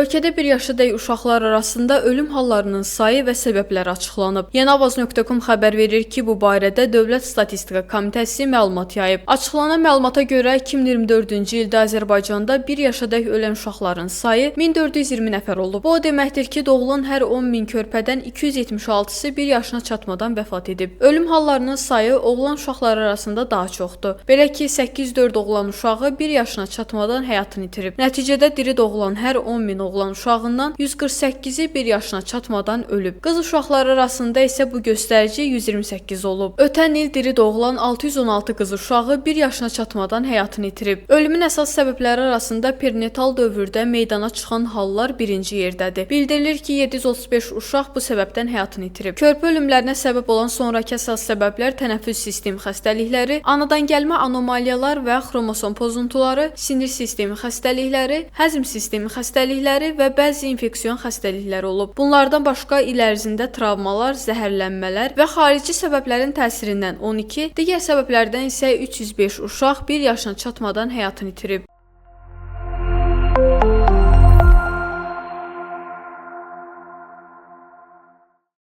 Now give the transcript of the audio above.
Ölkədə bir yaşadək uşaqlar arasında ölüm hallarının sayı və səbəbləri açıqlanıb. Yeniavaz.com xəbər verir ki, bu barədə Dövlət Statistika Komitəsi məlumat yayıb. Açıqlanan məlumata görə 2024-cü ildə Azərbaycanda bir yaşadək ölən uşaqların sayı 1420 nəfər olub. Bu o deməkdir ki, doğulan hər 10 min körpədən 276-sı bir yaşına çatmadan vəfat edib. Ölüm hallarının sayı oğlan uşaqları arasında daha çoxdur. Belə ki, 804 oğlan uşağı bir yaşına çatmadan həyatını itirib. Nəticədə diri doğulan hər 10 min oğlan uşağından 148-i bir yaşına çatmadan ölüb. Qız uşaqları arasında isə bu göstərici 128 olub. Ötən il diri doğulan 616 qız uşağı bir yaşına çatmadan həyatını itirib. Ölümün əsas səbəbləri arasında perinatal dövrdə meydana çıxan hallar birinci yerdədir. Bildirilir ki, 735 uşaq bu səbəbdən həyatını itirib. Körpə ölümlərinə səbəb olan sonrakı əsas səbəblər tənəffüs sistemi xəstəlikləri, anadan gəlmə anomaliyalar və xromosom pozuntuları, sinir sistemi xəstəlikləri, həzm sistemi xəstəlikləri və bəzi infeksion xəstəlikləri olub. Bunlardan başqa il ərzində travmalar, zəhərlənmələr və xarici səbəblərin təsirindən 12, digər səbəblərdən isə 305 uşaq bir yaşına çatmadan həyatını itirib.